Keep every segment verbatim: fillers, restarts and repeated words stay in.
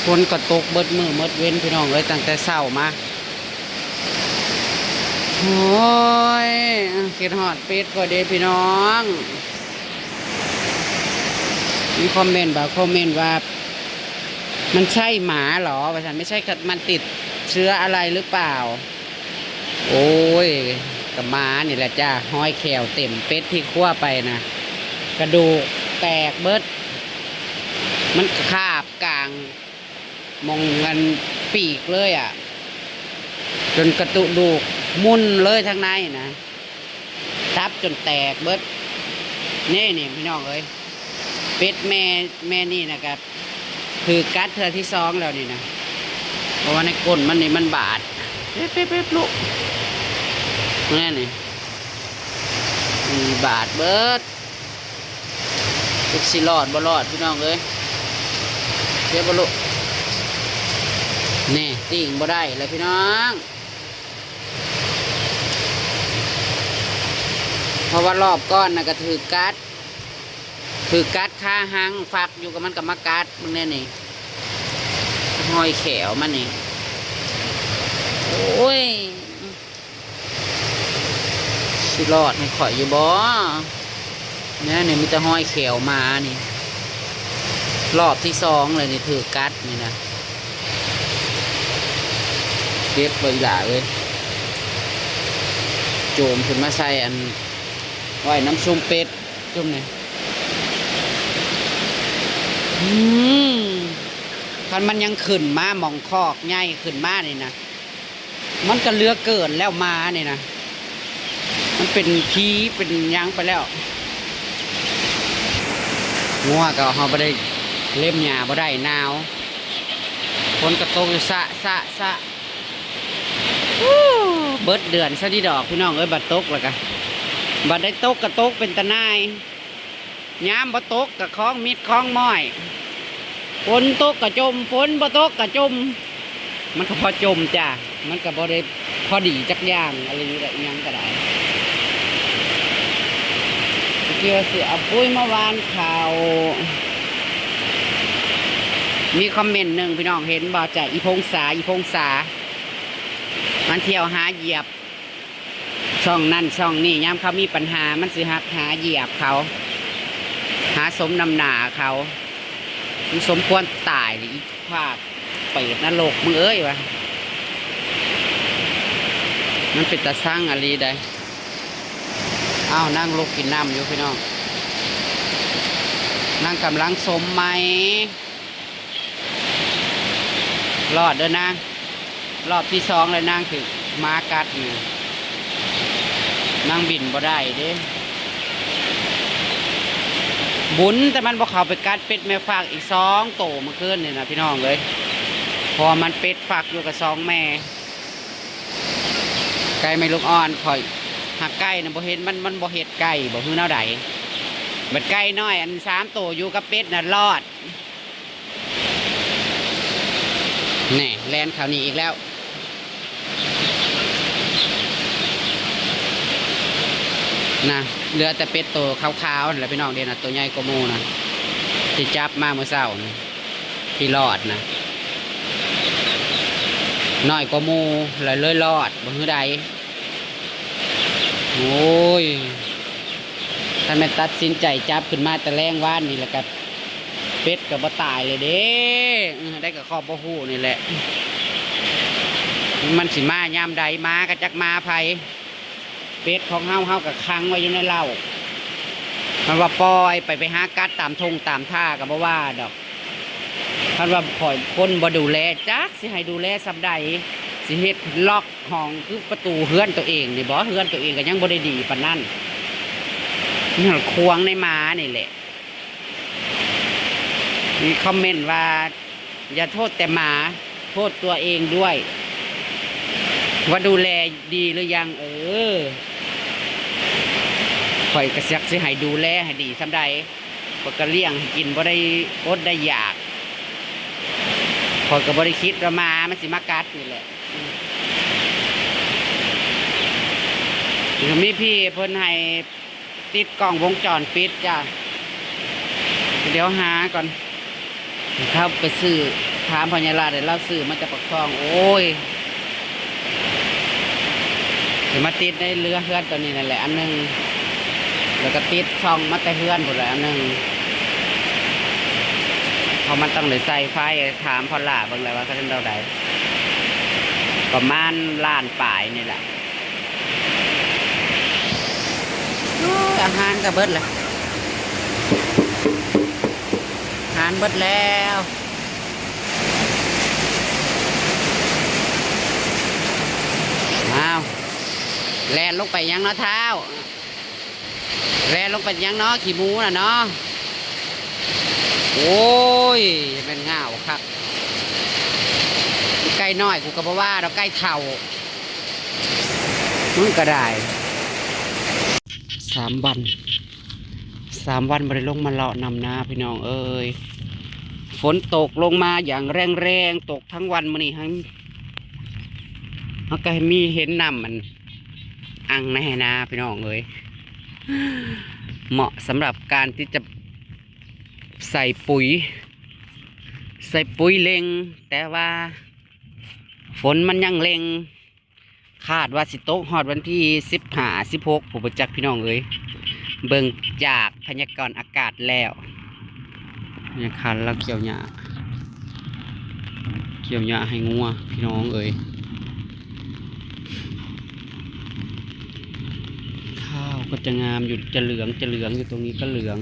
ฝนก็ตกเบิดมื้อเบิดเว็นพี่น้องเอ้ย ตั้งแต่เช้ามา โอ้ย คิดฮอดเป็ดข่อยเด้พี่น้อง มีคอมเมนต์บางคอมเมนต์ว่า มันใช่หมาเหรอ ว่าซั่น ไม่ใช่ มันติดเชื้ออะไรหรือเปล่า โอ้ย กับหมานี่แหละจ้า ฮอยแข้วเต็ม เป็ดที่คั่วไปนะ กระดูกแตกเบิด มันคาบกลาง มองกันปีกเลยอะ จนกระดูกมุนเลยทางในนะ ตับจนแตกเบิด นี่ นี่พี่น้องเอ้ย เป็ดแม่ แม่นี่นะครับ ถือกัดเทื่อที่สองแล้วนี่นะ เพราะว่าในก้นมันนี่มันบาด เป๊บเป๊บเป๊บลูก แม่นี่ อืม บาดเบิด จักสิรอดบ่รอดพี่น้องเอ้ย เจ็บบ่ลูก นี่ ติ่งบ่ได้แล้วพี่น้อง เพราะว่ารอบก่อนน่ะก็ถือกัด ถือกัดคาหัง ฟักอยู่กับมันก็มากัด มึงแน่นี่ ฮอยแข้วมันนี่ โอ้ย สิรอดให้ข่อยอยู่บ่ เนี่ย นี่มีแต่ฮอยแข้วหมานี่ รอบที่สองเลยนี่ ถือกัดนี่นะ เจ็บบ่อีหล่าเอ้ย โจมขึ้นมาใส่อัน ไว้น้ำซุมเป็ด จุ่มนี่ อืม คันมันยังขึ้นมาหม่องคอกใหญ่ขึ้นมานี่นะ มันก็เหลือเกินแล้วหมานี่นะ มันเป็นผีเป็นหยังไปแล้ว งัวก็เฮาบ่ได้เล็มหญ้าบ่ได้ หนาว ฝนก็ตกอยู่สะสะสะ อู้ เบิดเดือนซะดีดอกพี่น้องเอ้ย บัดตกแล้วก็ บัดได้ตกก็ตกเป็นตาหน่าย ยามบ่ตกก็ของมิดของม้อย ฝนตกก็จม ฝนบ่ตกก็จม มันก็พอจมจ้ะ มันก็บ่ได้พอดีจักอย่าง อะไรอยู่ละ อิหยังก็ได้ เพื่อสิเอาปุ๋ยมาหว่านข้าว มีคอมเมนต์หนึ่งพี่น้องเห็นบ่จ้ะ อีพงษา อีพงษา มันเที่ยวหาเหยียบ ช่องนั่นช่องนี่ ยามเขามีปัญหา มันสิหักหาเหยียบเขา หาสมน้ำหน้าเขา มันสมควรตายเลย อีภาคเปรตนรกมึงเอ้ยวะ มันเป็นตาซังอะลีใด อ้าว นั่งลุกกินน้ำอยู่พี่น้อง นั่งกำลังสมไหม รอดเด้อนาง รอบที่สองเลยนางถือหมากัดนี่ นางบินบ่ได้เด้ บุญแต่มันบ่เข้าไปกัดเป็ดแม่ฟากอีกสองโตเมื่อคืนนี่นะพี่น้องเอ้ย เพราะว่ามันเป็ดฟักอยู่กับสองแม่ ไก่แม่ลูกอ่อนข่อย หากไก่น่ะบ่เห็นมัน มันบ่เห็ดไก่บ่ คือแนวใด บัดไก่น้อยอันสามโตอยู่กับเป็ดน่ะรอด แหน่ แล่นเขานี่อีกแล้ว นะ เหลือแต่เป็ดโตขาวๆนั่นแหละพี่น้อง เด้นะ โตใหญ่กว่าหมู่นะ ที่จับมาเมื่อเช้านะ ที่รอดนะ น้อยกว่าหมู่ แล้วเลยรอด บ่คือใด โอ้ย คันแม่นตัดสินใจจับขึ้นมาแต่แลงวานนี่ แล้วก็เป็ดก็บ่ตายเลยเด้ เออ ได้ก็ขอบบ่ฮู้นี่แหละ มันสิมายามใด หมาก็จักหมาไผ เป็ดของเฮา เฮาก็ขังไว้อยู่ในเล้า มันว่าปล่อยไป ไปหากัดตามท่งตามท่าก็บ่ว่าดอก คันว่าข่อยคนบ่ดูแล จักสิให้ดูแลส่ำใด สิเฮ็ดล็อกห้องคือประตูเฮือนตัวเองนี่บ่ เฮือนตัวเองก็ยังบ่ได้ดีปานนั้น มันขวางในหมานี่แหละ มีคอมเมนต์ว่า อย่าโทษแต่หมา โทษตัวเองด้วย ว่าดูแลดีหรือยัง เออ ข่อยก็จักสิให้ดูแลให้ดีส่ำใด ข่อยก็เลี้ยงให้กินบ่ได้อดได้อยาก ข่อยก็บ่ได้คิดว่าหมามันสิมากัดนี่แหละ อืม มีพี่เพิ่นให้ติดกล้องวงจรปิดจ้ะ เดี๋ยวหาก่อน เข้าไปซื้อ ถามพ่อใหญ่ลาดเลย ลาวซื้อมาจากปากซอง โอ้ย สิมาติดในเรือเฮือนตัวนี้นั่นแหละอันหนึ่ง แล้วก็ติดช่องมาแต่เฮือนพู้นแหละอันหนึ่ง เพราะมันต้องได้ใส่ไฟ ถามพ่อหล้าเบิ่งแล้วว่าเขาเท่าใด ประมาณล้านปลายนี่แหละ โอ้ย อาหารก็เบิดละ อาหารเบิดแล้ว อ้าว แล่นลงไปยังเนาะเท้า แล่นลงไปยังเนาะ ขี้หมูน่ะเนาะ โอ้ย แม่นง่าวคัก ไก่น้อยกูก็บ่ว่าดอก ไก่เฒ่า มึงก็ได้ สามวัน สามวันบ่ได้ลงมาเลาะนำนาพี่น้องเอ้ย ฝนตกลงมาอย่างแรงๆ ตกทั้งวันมื้อนี้ ทั้ง มันก็มีเห็นน้ำมันอังในนาพี่น้องเอ้ย เหมาะสำหรับการที่จะใส่ปุ๋ย ใส่ปุ๋ยเร่ง แต่ว่าฝนมันยังเร่ง คาดว่าสิตกฮอดวันที่สิบห้า สิบหก ผู้บ่จักพี่น้องเอ้ย เบิ่งจากพยากรณ์อากาศแล้ว เนี่ยคันเราเกี่ยวหญ้า เกี่ยวหญ้าให้งัวพี่น้องเอ้ย ข้าวก็จะงามอยู่ จะเหลือง จะเหลืองอยู่ตรงนี้ก็เหลือง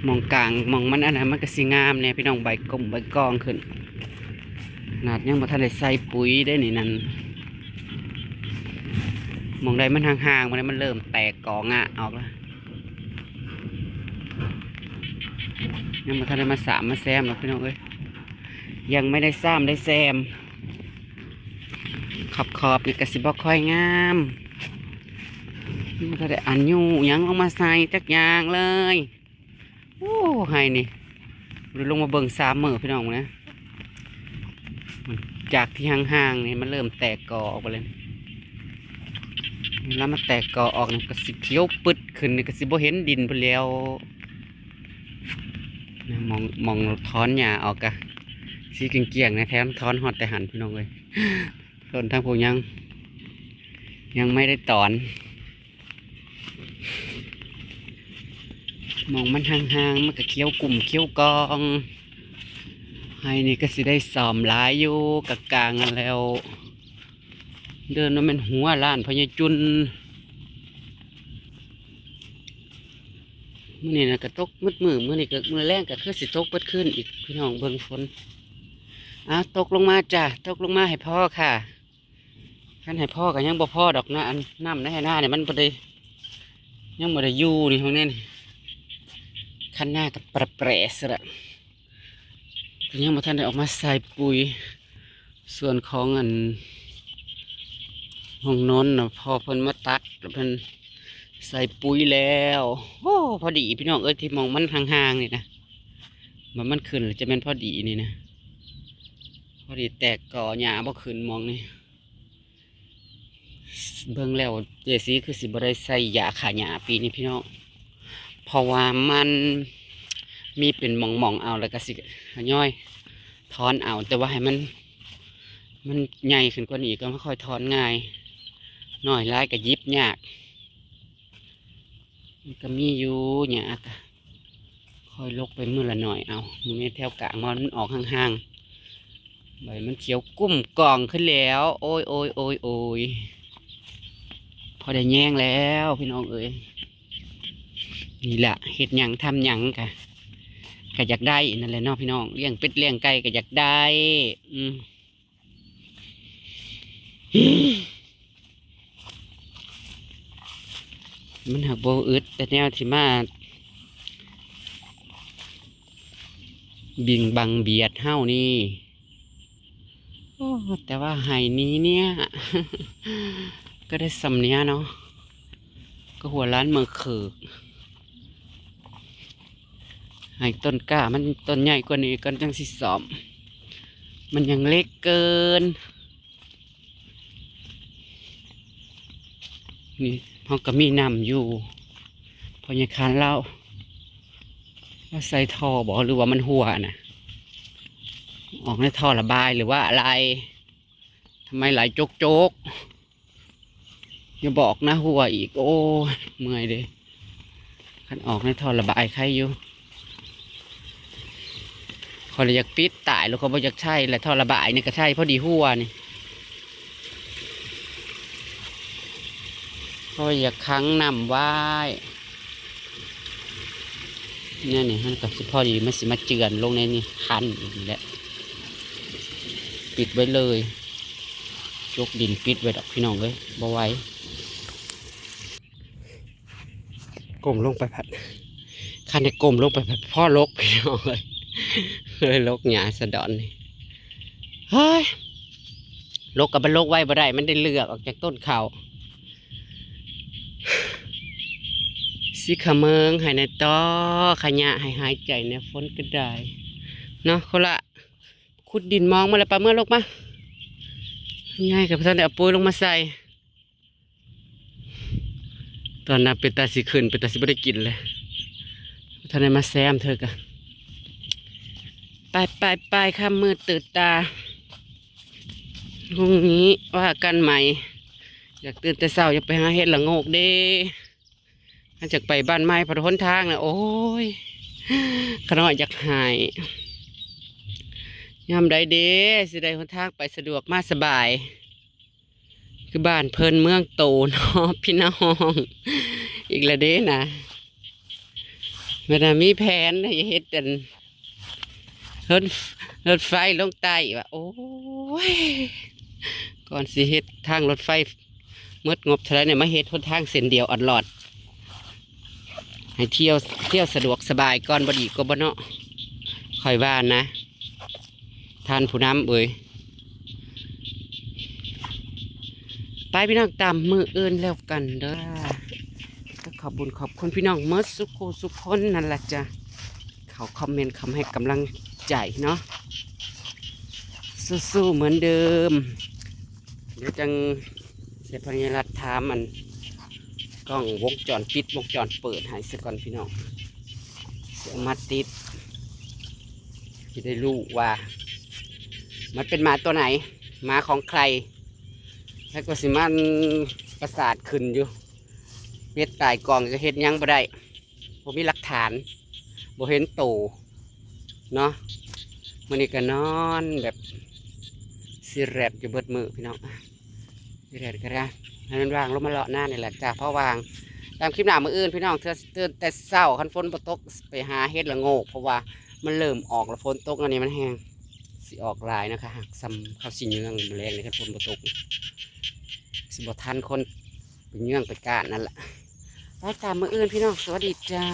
หม่องกลางหม่องมันอันนั้นมันก็สิงามแน่พี่น้อง ใบกลมใบกองขึ้น ขนาดยังบ่ทันได้ใส่ปุ๋ยได้นี่นั่น หม่องใดมันห่างๆ หม่องใดมันเริ่มแตกกองะออกแล้ว ยังบ่ทันได้มาสามมาแซมหรอกพี่น้องเอ้ย ยังไม่ได้ซ่ามได้แซม ขอบๆ นี่ก็สิบ่ค่อยงาม ยังบ่ทันได้อันยูหยังลงมาใส่จักอย่างเลย โอ้ ไฮ่นี่ บ่ได้ลงมาเบิ่งสามมื้อพี่น้องนะ จากที่ห่างๆ นี่มันเริ่มแตกกอออกไปเลย แล้วมันแตกกอออกนี่ก็สิเขียวปึ๊ดขึ้นนี่ก็สิบ่เห็นดินพู้นแหล้ว นะ หม่อง หม่องถอนหญ้าออกกะสีเกลี้ยงๆ นะ แถมถอนฮอดแต่หั่นพี่น้องเอ้ย ต้นทางพวกยัง ยังไม่ได้ถอน หม่องมันห่างๆ มันก็เขียวกุ้มเขียวกอง ไฮ่นี่ก็สิได้ซ่อมหลายอยู่ กะกลางนั่นแล้ว เดินว่าแม่นหัวล้านพ่อใหญ่จุน มื้อนี้น่ะก็ตกหมดมื้อ มื้อนี้ก็มื้อแลงก็คือสิตกเบิดคืนอีก พี่น้องเบิ่งฝน อ้าว ตกลงมาจ้ะ ตกลงมาให้พอค่ะ คันให้พอก็ยังบ่พอดอกนะ อันน้ำในไฮ่นาเนี่ยมันบ่ได้ ยังบ่ได้อยู่นี่ ห้องนี้นี่ คันนาก็แปรๆ ซะละ ก็ยังบ่ทันได้ออกมาใส่ปุ๋ย ส่วนของอันห้องนอนน่ะ พ่อเพิ่นมาตัดแล้วเพิ่นใส่ปุ๋ยแล้ว โอ้ พอดีพี่น้องเอ้ย ที่หม่องมันห่างๆ นี่นะ มัน มันขึ้นแล้วจะแม่นพอดีนี่นะ พอดีแตกกอหญ้าบ่ขึ้นหม่องนี่ เบิ่งแล้วเจสีคือสิบ่ได้ใส่ยาฆ่าหญ้าปีนี้พี่น้อง เพราะว่ามันมีเป็นหม่องๆ เอา แล้วก็สิทยอยถอนเอา แต่ว่าให้มัน มันใหญ่ขึ้นกว่านี้ก็ค่อยถอนง่าย น้อยหลายก็หยิบยาก มันก็มีอยู่หญ้าก็ค่อยลกไปมื้อละหน่อยเอา มื้อนี้แถวกลางมันออกห่างๆ ใบมันเขียวกุ้มกองขึ้นแล้ว โอ้ย โอ้ย โอ้ย โอ้ย พอได้แยงแล้วพี่น้องเอ้ย นี่แหละ เฮ็ดหยังทำหยังกะ กะอยากได้นั่นแหละเนาะพี่น้อง เลี้ยงเป็ดเลี้ยงไก่กะอยากได้ อืม มันหากบ่อึด แต่แนวที่มาบิ่งบังเบียดเฮานี่ โอ้ แต่ว่าไฮ่นี้เนี่ย ก็ได้ส่ำเนี้ยเนาะ ก็หัวล้านเมือเขิก ไฮ่ต้นกล้ามันต้นใหญ่กว่านี้ก่อนจังสิซ่อม มันยังเล็กเกิน นี่เฮาก็มีน้ำอยู่ พ่อใหญ่คานลาว ว่าใส่ท่อบ่ หรือว่ามันหัวนะ ออกในท่อระบายหรือว่าอะไร ทำไมไหลโจกๆ อย่าบอกนะหัวอีก โอ้ย เมื่อยเด้ คันออกในท่อระบายใครอยู่ ข้อยละอยากปิดตาย แล้วข้อยบ่อยากใช้ และท่อระบายนี่ก็ใช้พอดีหัวนี่ ข้อยอยากขังน้ำไว้ เนี่ยนี่มันก็สิพอดี มันสิมาเจือนลงในนี่ คันอีกนี่แหละ ปิดไว้เลย จกดินปิดไว้ดอกพี่น้องเอ้ย บ่ไหว ก้มลงไปพัด คันได้ก้มลงไปพัด พ่อลกพี่น้องเอ้ย เลยลกหญ้าสะดอนนี่ เฮ้ย ลกกับมันลกไว้บ่ได้ มันได้เลือกออกจากต้นเขา สิขะเมิงให้ในต่อ ขยะให้หายใจในฝนก็ได้ เนาะ คนละ ขุดดินมองมาแล้ว ปลาเมื่อลกมา ง่ายกับท่านได้เอาปุ๋ยลงมาใส่ ตอนนั้นเป็นตาสิขึ้น เป็นตาสิบ่ได้กินเลย ท่านได้มาแซมเธอกะ ไปไปไป ค่ำมืดตื่นตา พรุ่งนี้ว่ากันใหม่ อยากตื่นแต่เช้า อยากไปหาเห็ดละโงกเด้ ถ้าจากไปบ้านใหม่พอหนทางนะ โอ้ย ขะน้อยอยากหาย ยามใดเด้ สิได้หนทางไปสะดวกมาสบาย คือบ้านเพิ่นเมืองโตเนาะ พี่น้อง อีกแล้วเด้นะ เวลามีแผนนะ อย่าเฮ็ดอัน รถ รถไฟลงใต้ว่ะ โอ้ย ก่อนสิเฮ็ดทางรถไฟ หมดงบเท่าไหร่เนี่ย มาเฮ็ดหนทางเส้นเดียวออดลอด ให้เที่ยว เที่ยวสะดวกสบายก่อน บ่ดีกว่าบ่เนาะ ข้อยว่านะ ท่านผู้นำเอ้ย ไปพี่น้อง ตามมื้ออื่นแล้วกันเด้อ ขอบบุญขอบคุณพี่น้องเมิดสุขสุขคนนั่นล่ะจ้ะ เขาคอมเมนต์คำให้กำลังใจเนาะ สู้ๆเหมือนเดิม เดี๋ยวจังเสียพญารัตถามอัน กล้องวงจรปิดวงจรเปิดให้ซะก่อนพี่น้อง เสียมาติด จะได้รู้ว่า มันเป็นหมาตัวไหน หมาของใคร แล้วก็สิมันประสาทขึ้นอยู่ เม็ดตายกองจะเฮ็ดหยังบ่ได้ บ่มีหลักฐาน บ่เห็นโต เนาะ มื้อนี้ก็นอนแบบสิแรดอยู่เบิดมื้อพี่น้อง สิแรดก็ได้ ให้มันว่างลงมาเลาะหน้านี่แหละจ้า เพราะว่าง ตามคลิปหน้ามื้ออื่นพี่น้อง เทื่อตื่นแต่เช้า คันฝนบ่ตก ไปหาเห็ดละโงก เพราะว่ามันเริ่มออกแล้ว ฝนตกอันนี้มันแฮง สิออกหลายนะคะ หากซ้ำเขาสิเยื่องมื้อแลงนี่ คันฝนบ่ตก สิบ่ทันคนไปเยื่องไปก้านนั่นแหละ ไปตามมื้ออื่นพี่น้อง สวัสดีจ้า